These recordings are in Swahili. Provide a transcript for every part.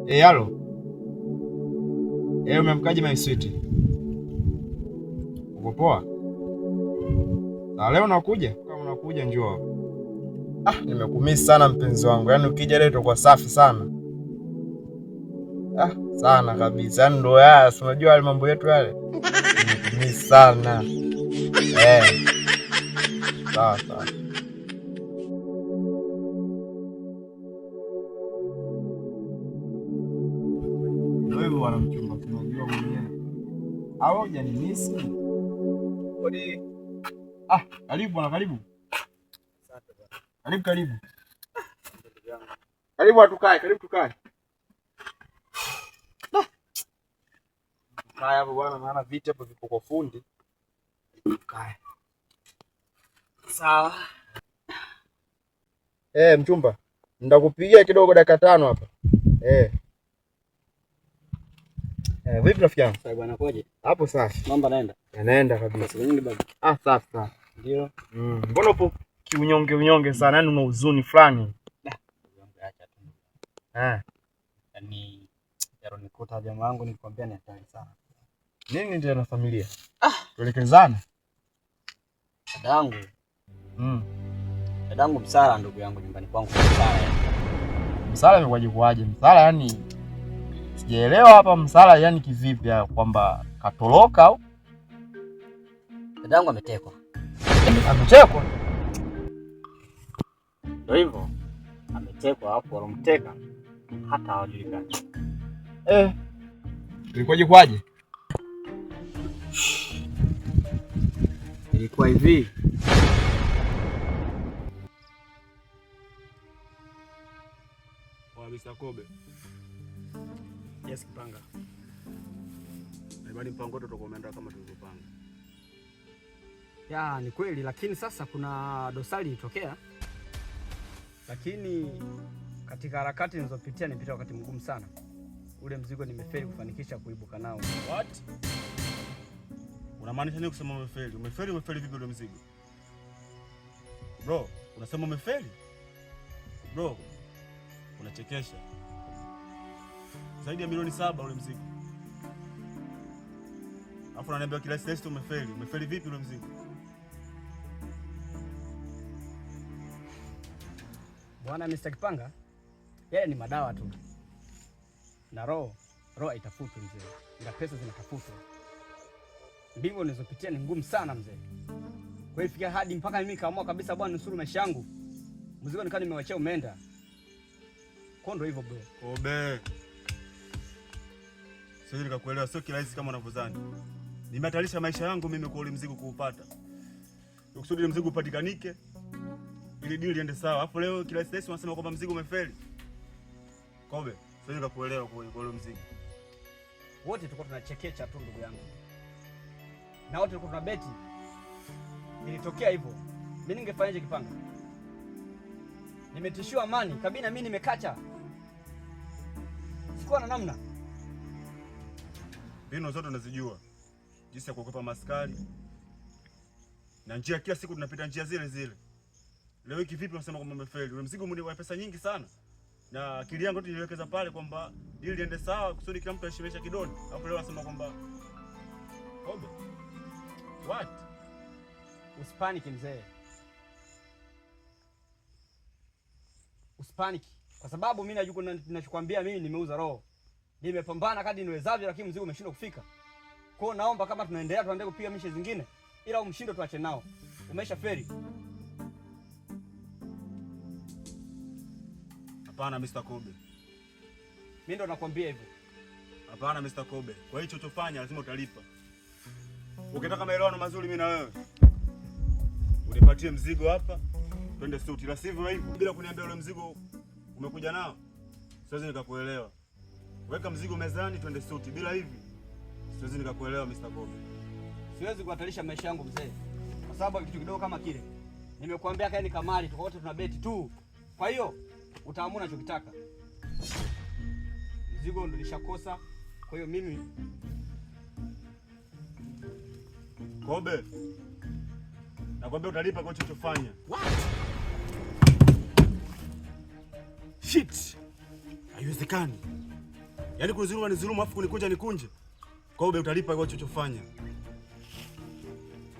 Eh, halo. Eh, umeamkaje my sweet? Uko poa? Na leo unakuja? Kama unakuja njoo. Ah, nimekumisi sana mpenzi wangu. Yaani ukija leo itakuwa safi sana. Ah, sana kabisa. Yaani ndo haya, si unajua yale mambo yetu yale. Nimekumisi sana. Eh. Sawa sawa. Ndio hivyo bwana mchumba, tunajua mwenyewe. Au hujanimisi? Kodi. Ah, karibu bwana, karibu. Karibu karibu. Karibu atukae, karibu tukae. Tukae hapo bwana, maana viti hapo vipo kwa fundi. Tukae. Sawa. Eh, mchumba, nitakupigia kidogo dakika 5 hapa. Eh. Eh, vipi rafiki yangu? Sawa bwana, koje? Hapo safi. Mambo yanaenda? Yanaenda kabisa. Siku nyingi baba. Ah, safi safi. Ndio. Mbona upo kiunyonge unyonge sana, yaani una huzuni fulani? Acha tu. Eh. Yaani yaronikuta jamaa wangu nikwambia ni hatari sana. Nini tena familia? Ah, tuelekezana. Dadangu. Dadangu msala ndugu yangu nyumbani kwangu msala. Msala imekuwaje kuwaje? Msala yani sijaelewa hapa msala yani kivipi ya kwamba katoroka au? Dadangu ametekwa. Ametekwa? Ndio hivyo. Ametekwa hapo walomteka hata hawajulikani. Eh. Ilikuwaje kwaje? Ilikuwa hivi. Kwa Mr. Kobe. Yes, Kipanga. Naimani mpango wetu utakuwa umeenda kama tulivyopanga. Ya, ni kweli lakini sasa kuna dosari ilitokea. Lakini katika harakati nilizopitia nilipita wakati mgumu sana. Ule mzigo nimefeli kufanikisha kuibuka nao. What? Unamaanisha nini kusema umefeli? Umefeli, umefeli vipi ule mzigo? Bro, unasema umefeli? Bro, unachekesha. Zaidi ya milioni 7 ule mzigo. Alafu unaniambia kila test umefeli. Umefeli vipi ule mzigo? Bwana Mr. Kipanga, yale ni madawa tu. Na roho haitafutwi mzee. Ila pesa zinatafutwa. Ndivyo nilizopitia ni ngumu sana mzee. Kwa hiyo fikia hadi mpaka mimi kaamua kabisa bwana nusuru maisha yangu. Mzigo nikawa nimewachia umeenda. Kwa ndo hivyo bro. Kobe. Siwezi nikakuelewa, sio kirahisi kama unavyodhani. Nimehatarisha maisha yangu mimi kwa ule mzigo kuupata. Kusudi ule mzigo upatikanike ili deal liende sawa. Alafu leo kirahisi rahisi unasema kwamba mzigo umefeli. Kobe, siwezi nikakuelewa kwa ule mzigo. Wote tulikuwa tunachekecha tu ndugu yangu. Na wote tulikuwa tunabeti. Ilitokea hivyo. Mimi ningefanyaje Kipanga? Nimetishiwa amani, kabina mimi nimekacha. Sikuwa na namna. Mbinu zote unazijua. Jinsi ya kuogopa maskari. Na njia kila siku tunapita njia zile zile. Leo hiki vipi unasema kwamba umefeli? Ule mzigo wa pesa nyingi sana. Na akili yangu yote niliwekeza pale kwamba deal liende sawa kusudi kila mtu aheshimisha kidoni. Alafu leo unasema kwamba Kobe. What? Usipaniki mzee. Usipaniki kwa sababu mimi najua ninachokuambia, mimi nimeuza roho. Nimepambana kadri niwezavyo lakini mzigo umeshindwa kufika. Kwa hiyo naomba kama tunaendelea tuendelee kupiga mishe zingine ila umshindo tuache nao. Umesha feri. Hapana Mr. Kobe. Mimi ndo nakwambia hivyo. Hapana Mr. Kobe. Kwa hicho ulichofanya lazima utalipa. Ukitaka maelewano mazuri mimi na wewe, unipatie mzigo hapa, twende suti. La sivyo hivyo bila kuniambia ule mzigo umekuja nao, siwezi nikakuelewa. Weka mzigo mezani twende suti. Bila hivi siwezi nikakuelewa Mr. Kobe. Siwezi kuhatarisha maisha yangu mzee. Kwa sababu kitu kidogo kama kile. Nimekuambia kaeni kamari, tuko wote tuna beti tu. Kwa hiyo utaamua unachokitaka. Mzigo ndo nishakosa. Kwa hiyo mimi Kobe, nakwambia utalipa kwa ulichofanya. What? Shit. Haiwezekani. Yaani kunizulumu nizulumu afu kunikunja nikunje. Kobe, utalipa kwa ulichofanya.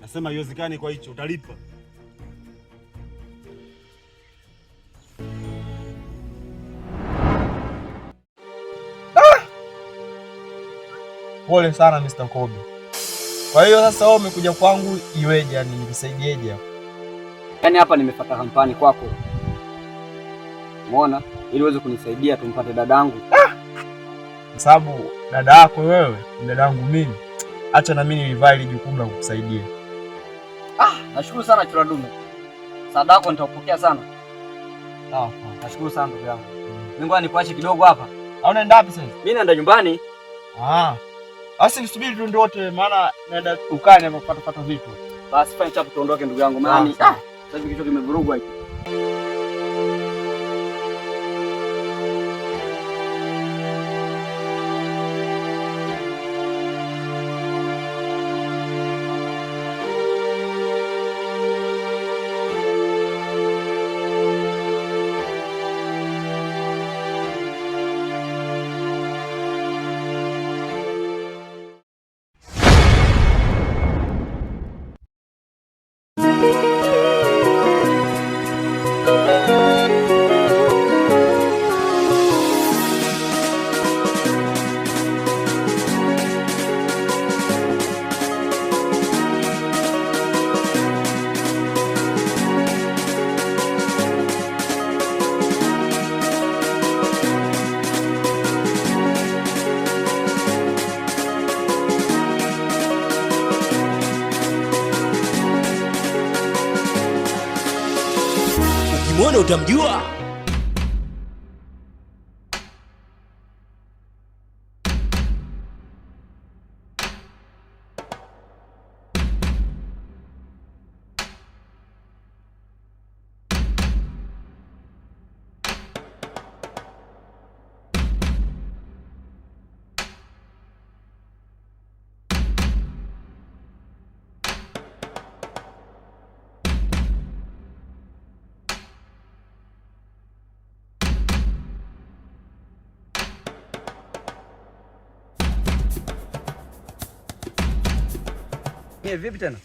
Nasema haiwezekani kwa hicho, utalipa. Pole sana Mr. Kobe. Kwa hiyo sasa wewe umekuja kwangu iweje, yani nikusaidieje hapo? Yaani hapa nimefuata kampani kwako. Umeona? Ili uweze kunisaidia tumpate dadangu. Kwa sababu dada yako wewe ni dadangu mimi. Acha na mimi nilivae ile jukumu la kukusaidia. Ah, nashukuru sana chura dume. Msaada wako nitaupokea sana. Sawa, nashukuru sana ndugu yangu. Mimi ngoja nikuache kidogo hapa. Au unaenda wapi sasa? Mimi naenda nyumbani. Ah. Basi nisubiri tu ndio wote, maana naenda dukani hapa kupata pata vitu. Basi fanya chapu tuondoke ndugu yangu, maana Sawa. sasa hivi kichwa kimevurugwa hiki. Ukimwona utamjua. Mie vipi tena?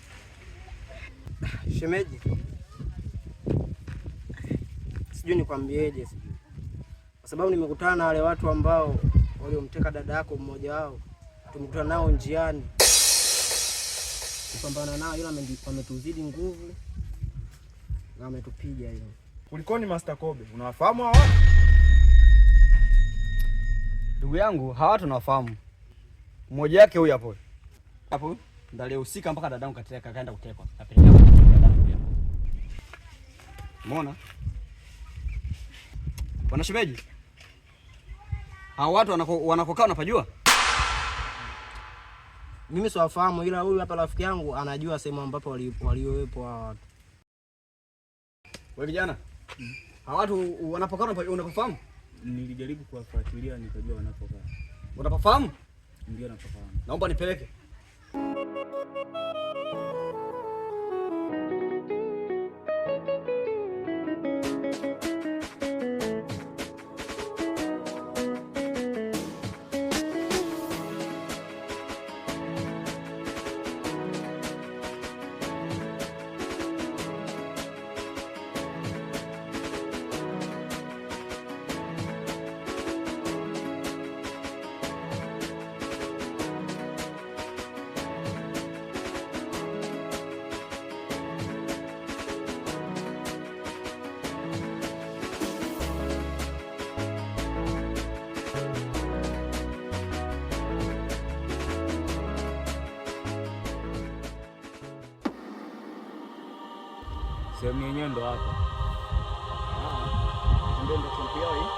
Shemeji, sijui nikwambieje, sijui kwa sababu nimekutana na wale watu ambao waliomteka dada yako, mmoja wao tumekutana nao njiani, kupambana nao, ila wametuzidi nguvu na wametupiga. Hiyo Kulikoni Master Kobe? Unawafahamu hao watu? Ndugu yangu, hawa watu nawafahamu. Mmoja yake huyu hapo. Hapo ndo aliyehusika mpaka dadangu kateka kaenda kutekwa. Kapelekea kwa dadangu hapo. Umeona? Bwana shemeji. Hao watu wanakokaa wanapajua? Mimi siwafahamu, ila huyu hapa rafiki yangu anajua sehemu ambapo waliowepo hawa watu. Wewe kijana, hawa watu wanapokaa unapafahamu? Nilijaribu kuwafuatilia nikajua wanapokaa. Unapafahamu? Ndio napafahamu. Naomba nipeleke. Sehemu yenyewe ndo hapa. Ndio ndo camp yao hii.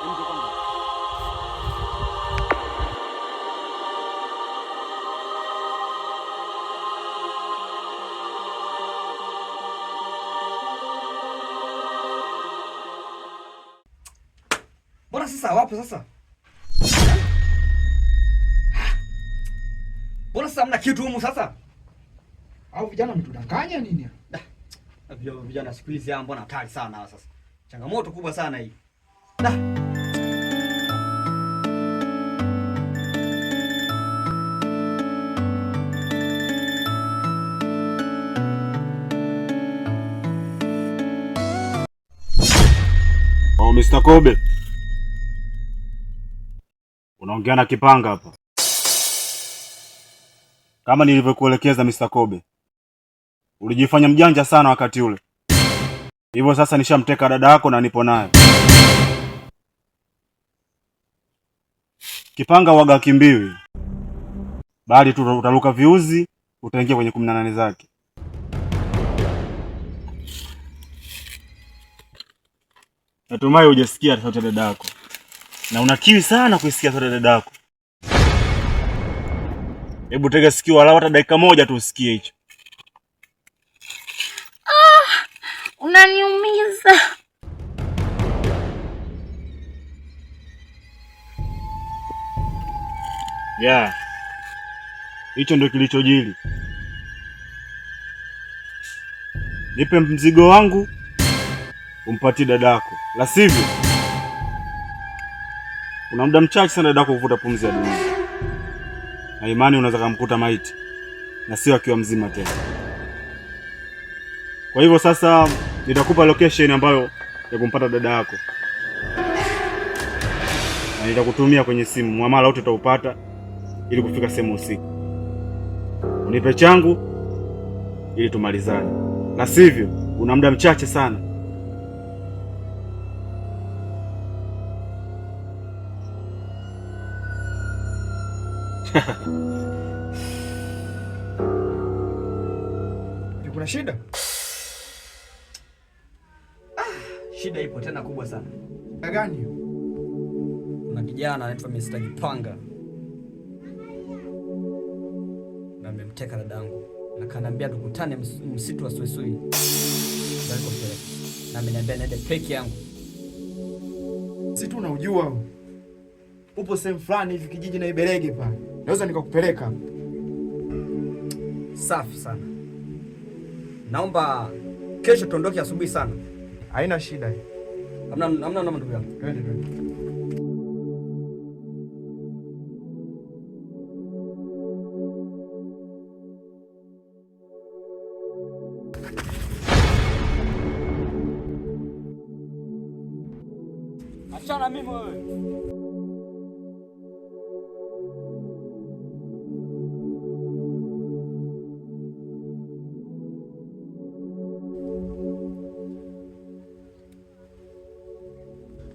Ndio kwanza. Mbona sasa hawapo sasa? Mbona sasa hamna kitu humu sasa? Au vijana mtudanganya nini? Vijana siku hizi mbona hatari sana hawa sasa. Changamoto kubwa sana hii. Da. Oh, Mr. Kobe. Unaongea na Kipanga hapa. Kama nilivyokuelekeza Mr. Kobe. Ulijifanya mjanja sana wakati ule. Hivyo sasa nishamteka dada yako na nipo naye. Kipanga waga kimbiwi, bali tu utaruka viuzi, utaingia kwenye 18 zake. Natumai hujasikia sauti ya dada yako na una kiu sana kuisikia sauti ya dada yako. Hebu tega sikio walau hata dakika moja tu usikie hicho. Ah, unaniumiza. Yeah. Hicho ndio kilichojili. Nipe mzigo wangu umpatie dadako, la sivyo una muda mchache sana dadako kuvuta pumzi ya dunia, na imani unaweza kumkuta maiti na sio akiwa mzima tena. Kwa hivyo sasa nitakupa location ambayo ya kumpata dada yako na nitakutumia kwenye simu, muamala wote utaupata ili kufika sehemu husika. Unipe changu ili tumalizane, la sivyo una muda mchache sana. Kuna shida? Shida ipo tena kubwa sana. Gani? Kuna kijana anaitwa Mr. Kipanga na amemteka dadangu na kaniambia tukutane msitu wa Suisui. Ndio alikompeleka. Na ameniambia niende peke yangu. Si tu unaujua huu. Upo sehemu fulani hivi kijiji na Iberege pale. Naweza nikakupeleka. Safi sana. Naomba kesho tuondoke asubuhi sana. Haina shida. Hamna hamna noma ndugu yangu. Twende twende. Achana mimi wewe.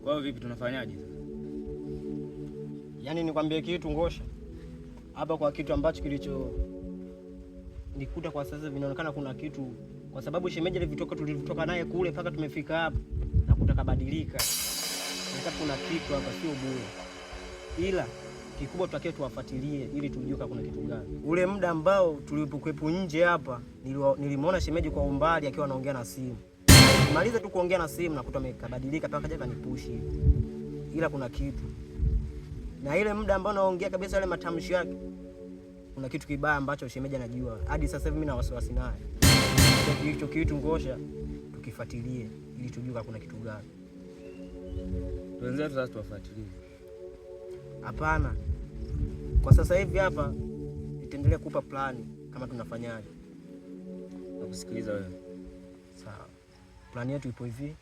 Kwa hiyo vipi, tunafanyaje sasa? Yaani nikwambie kitu Ngosha, hapa kwa kitu ambacho kilicho nikuta kwa sasa, vinaonekana kuna kitu, kwa sababu shemeji alivyotoka, tulivyotoka naye kule mpaka tumefika hapa nakuta kabadilika. Nataka kuna kitu hapa, sio bure, ila kikubwa tutakiwa tuwafuatilie ili tujue kama kuna kitu gani. Ule muda ambao tulipokuwepo nje hapa, nilimwona shemeji kwa umbali akiwa anaongea na simu. Maliza tu kuongea na simu nakuta amekabadilika mpaka kaja kanipushi hivi, ila kuna kitu na ile muda ambao naongea kabisa yale matamshi yake, kuna kitu kibaya ambacho shemeji anajua. Hadi sasa hivi mimi na wasiwasi naye. Hicho kitu Ngosha tukifuatilie ili tujue kama kuna kitu gani. Wenzetu sasa tuwafuatilie. Hapana, kwa sasa hivi hapa nitaendelea kupa plani kama tunafanyaje. Nakusikiliza wewe. Sawa, plani yetu ipo hivi.